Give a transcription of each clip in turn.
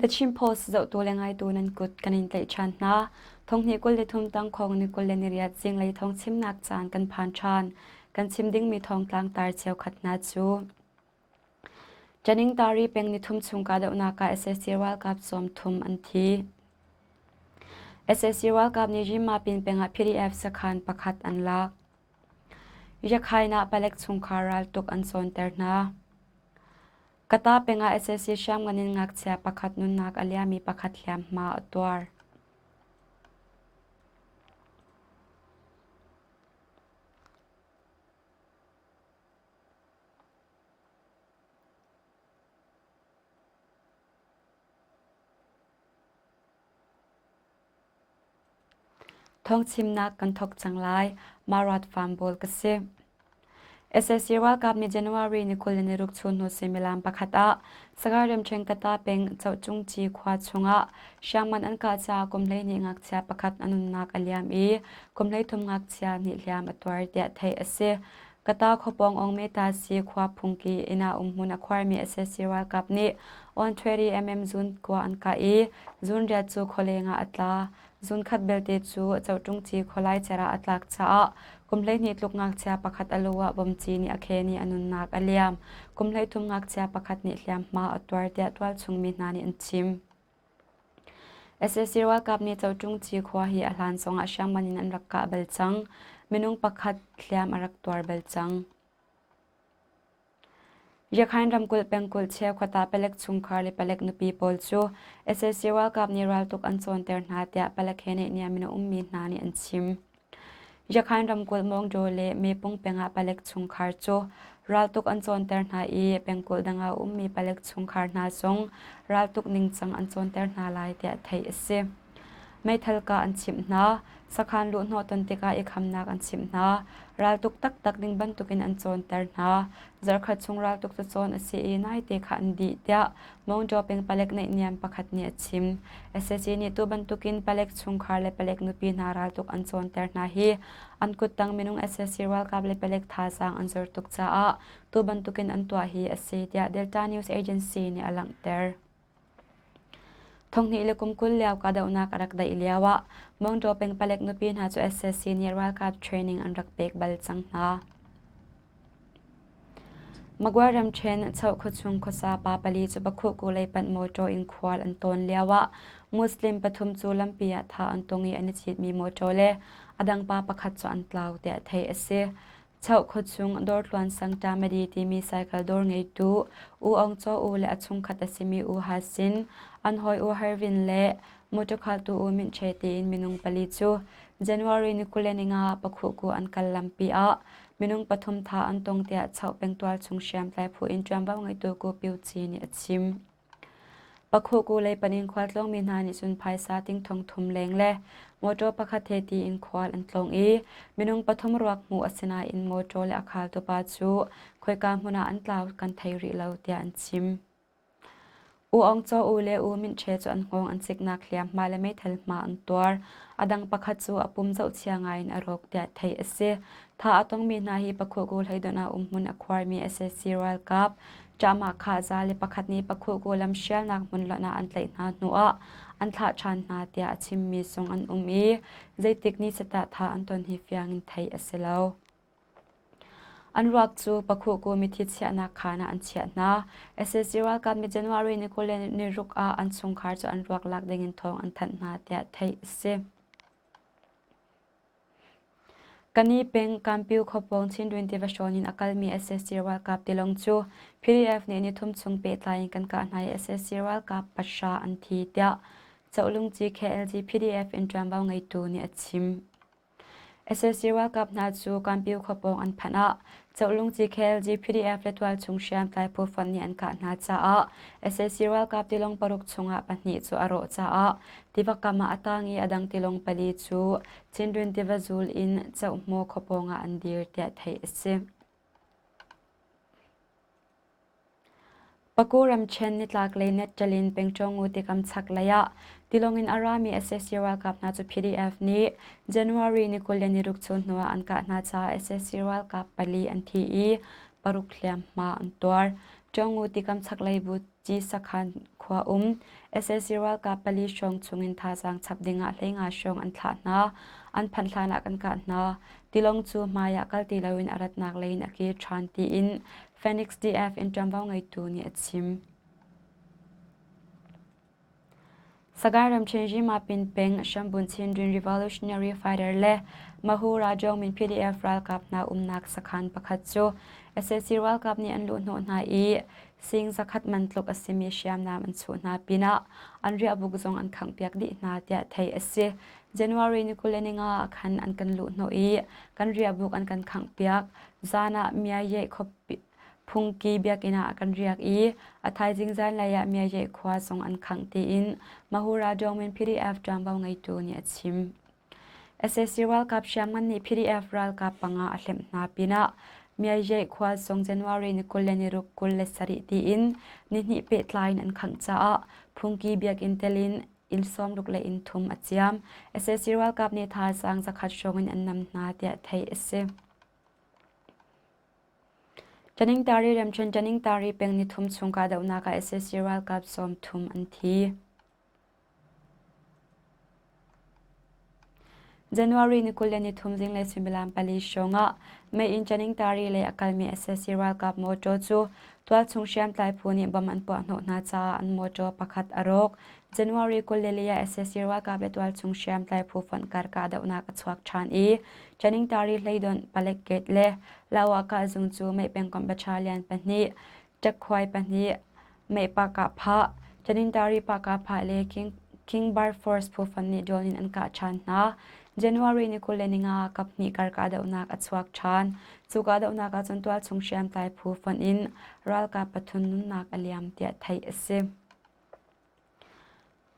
The Chin Post zohtu le ngaitu nan kut kan in tlaih ṭhan hna. Thonghnih 23 tangkhawng ni 28 zinglei thawng chimnak caan kan phan ṭhan. Kan chim dingmi thawngtlang tar cheukhat hna cu Ṭaningtari peng nithum chung kahdohnak ah sac ralkap 30 an thi. Sac ralkap nih Yinmapin peng ah PDF sakhan pakhat an lak. Yakhain ah palek chungkhar raltuk an cawnter hna. Kata peng ah sac hriamngan in ngakchia pakhat nunnak a liami pakhat hliamhma a tuar. Thawngchimnak kan thawk cang lai. Marat Farm Bawl ka si. Sac ralkap nih January ni 26 chun hnu suimilam pakhat ah Sagaing ramṭhen Kata peng Cohcungci khua chungah hriamngan an kah caah kum 12 ngakchia pakhat a nunnak a liam i kum 13 ngakchia nih hliam a tuar tiah theih a si. Kata khuapawng Ongmeta si khua phungki inn ah umhmun a khuarmi sac ralkap nih 120 mm zun kua an kah i zunriat cu khualeng ah a tla. Zunkhat belte cu Coṭungci khualai cer ah a tlak caah kum 12 tluk ngakchia pakhat a lu ah bomci nih a khen i a nunnak a liam. Kum 13 ngakchia pakhat nih hliamhma a tuar tiah tualchung mi hna nih an chim. Sac ralkap nih Coṭungci khua hi a hlan zongah hriamngan in an rak kah bal cang. Minung pakhat hliam a rak tuar bal cang. Yakhain ramkulh pengkulh cheukhat ah palek chungkhar le palek nupi pawl cu sac ralkap nih raltuk an cawnter hna tiah palek he naihniam in a ummi hna nih an chim. Yakhain ramkulh Mawngdaw le Mepung peng ah palek chungkhar cu raltuk an cawnter hna i pengkulh dang ah a ummi palek chungkhar hna zong raltuk ningcang an cawnter hna lai tiah theih a si. Meithal kah an chimh hna. Sakhan luhhnawh ton tikah i khamnak an chimh hna. Raltuk taktak ding bantukin an cawnter hna. Zarkhat chung raltuk cu cawn a si i naite kha an dih tiah Mawngtaw peng palek naihniam pakhat nih a chim. Sac nih tu bantukin palek chungkhar le palek nupi hna raltuk an cawnter hna hi an kuttang minung sac ralkap le palek thazaang an zor tuk caah tu bantukin an tuah hi a si tiah Delta News Agency nih a langhter. Thonghnih le kum 20 lio kahdohnak a rak daih lioah Mawngtaw peng palek nupi hna cu sac nih ralkap training an rak pek bal cang hna. Magway ramṭhen Choh khuachung khuasa pa pali cu Bakhuku lei panh mawṭaw in khual an tawn lioah Muslim pathum cu lampi ah thah an tong i an i citmi mawṭaw le a dang pa pakhat cu an tlau tiah theih a si. Choh khuachung dawrtluan sang Tamadi timi cycle dawr ngeitu U Aung Caw U le a chungkhat a simi U Ha Sin, an hawi U Harvin le motor khaltu U Minh Che tiin minung pali cu January ni 25 ah Pakhuhku an kal lampi ah minung pathum thah an tong tiah Choh pengtual chung hriamtlai phu in ṭuanvo ngeitu Ku Pyu Ci nih a chim. Pakhuhku lei panh in khualtlawngmi hna nih cun phaisa ting thong thum leng le mawṭaw pakhat he tiin khual an tlawng i minung pathum ruak hmuh a si nain mawṭaw le a khaltu pa cu khoika hmun ah an tlau kan thei rih lo tiah an chim. U Aung Caw U le U Minh Ṭhe cu an hngawng an ciknak hliamhma le meithal hma an tuar. A dang pakhat cu a pum zohchia ngaiin a rawk tiah theih a si. Thah a tongmi hna hi Pakhuhku hleidon ah umhmun a khuarmi sac ralkap Ṭahmah kha za le pakhat nih Pakhuhku lamhrialnak hmun lonh ah an tlaih hna hnuah an thlah ṭhan hna tiah a chimmi zong an um i zeitik ni set ah thah an ton hi fiang in theih a si lo. An ruak cu Pakhuhku mithi chiahnak khaan ah an chiah hna. Sac ralkap nih January ni 26 ah an chungkhar cu an ruak lak dingin thawng an thanh hna tiah theih a si. Kani peng Kampyu khuapawng Chindwin tiva hrawn in a kalmi sac ralkap tilawng cu PDF nih nithum chung pehtlai in kan kah hna i sac ralkap pahra an thi tiah Cohlungci KLG PDF in ṭuanvo ngeitu nih a chim. Sac ralkap hna cu Kampyu khuapawng an phanh ah Cohlungci KLG PDF le tualchung hriamtlai phu fonh nih an kah hna caah sac ralkap tilawng paruk chungah pahnih cu a rawh caah tiva kam ah a tang i a dang tilawng pali cu Chindwin tiva zul in Cohmaw khuapawng ah an dir tiah theih a si. Paku ramṭhen nitlaklei Netṭalin pengṭawngu tikam chaklei ah tilawng in a rami sac ralkap hna cu PDF nih January ni 26 chun hnuah an kah hna caah sac ralkap pali an thi i paruk hliamhma an tuar. Ṭawngu tikam chaklei bu Ci sakhan khua um sac ralkap pali hrawng chungin thazaang chap dingah 15 hrawng an thlah hna. An phanh hlanah kan kah hna. Tilawng cu hmaiah kal ti loin a ratnak lei in a kir ṭhan tiin Phoenix DF in ṭuanvo ngeitu nih a chim. Sagaing ramṭhen Yimapin peng Hrambun Chindwin Revolutionary Fighter le Mahu Rajawngmin PDF ralkap hna umnak sakhan pakhat cu sac ralkap nih an luhhnawh hna i sing zakhat man tluk a simi hriamnam an chuh hna pinah an riahbuk zong an khanghpiak dih hna tiah theih a si. January ni 25 ah khan an kan luhhnawh i kan riahbuk an kan khanghpiak. Zan ah Myaye khuapi Phungki biakinn ah kan riak i a thaizing zanlei ah Myaye khua zong an khangh tiin Mahura Dawngmin PDF ṭuanvo ngeitu nih a chim. Sac ralkap hriamngan nih PDF ralkap panga a hlemh hna pinah Myaye khua zong January ni 26 27 tiin nihnih pehtlai in an khangh caah phungki biakinn tel in inn sawmruk le inn thum a ciam. Sac ralkap nih thazaang zakhat hrawng in an nam hna tiah theih a si. Taningtari ramṭhen Taningtari peng nithum chung kahdohnak ah sac ralkap 30 an thi. January ni 23 zinglei suimilam pali hrawng ah mei-inn Taningtari lei a kalmi sac ralkap mawṭaw cu tualchung hriamtlai phu nih bom an puahhnawh hna caah an mawṭaw pakhat a rawk. January 24 ah sac ralkap le tualchung hriamtlai phu fonh kar kahdohnak a chuak ṭhan i Taningtari hleidonh palek gate le Lawaka zung cu mei pengkomh battalion pahnih, ṭakkhuai pahnih, mei pah-kah-phah, Tanintari pah-kah-phah le King, King Bar Force phu fonh nih dawn in an kah ṭhan hna. January ni 25 kaphnih kar kahdohnak a chuak ṭhan. Cu kahdohnak ah cun tualchung hriamtlai phu fonh in ralkap pathum nunnak a liam tiah theih a si.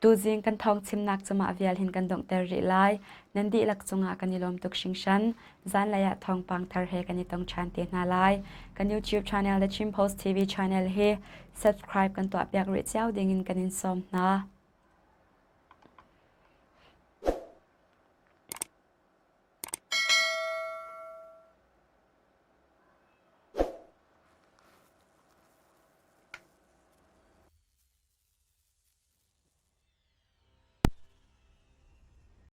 Tuzing kan thawng chimnak cu mah vial hin kan donghter rih lai. Nan dihlak cungah kan i lawm tuk hringhran. Zanlei ah thawngpang thar he kan i tong ṭhan te hna lai. Kan YouTube channel The Chin Post TV channel hi subscribe kan tuahpiak rih cio dingin kan in sawm hna.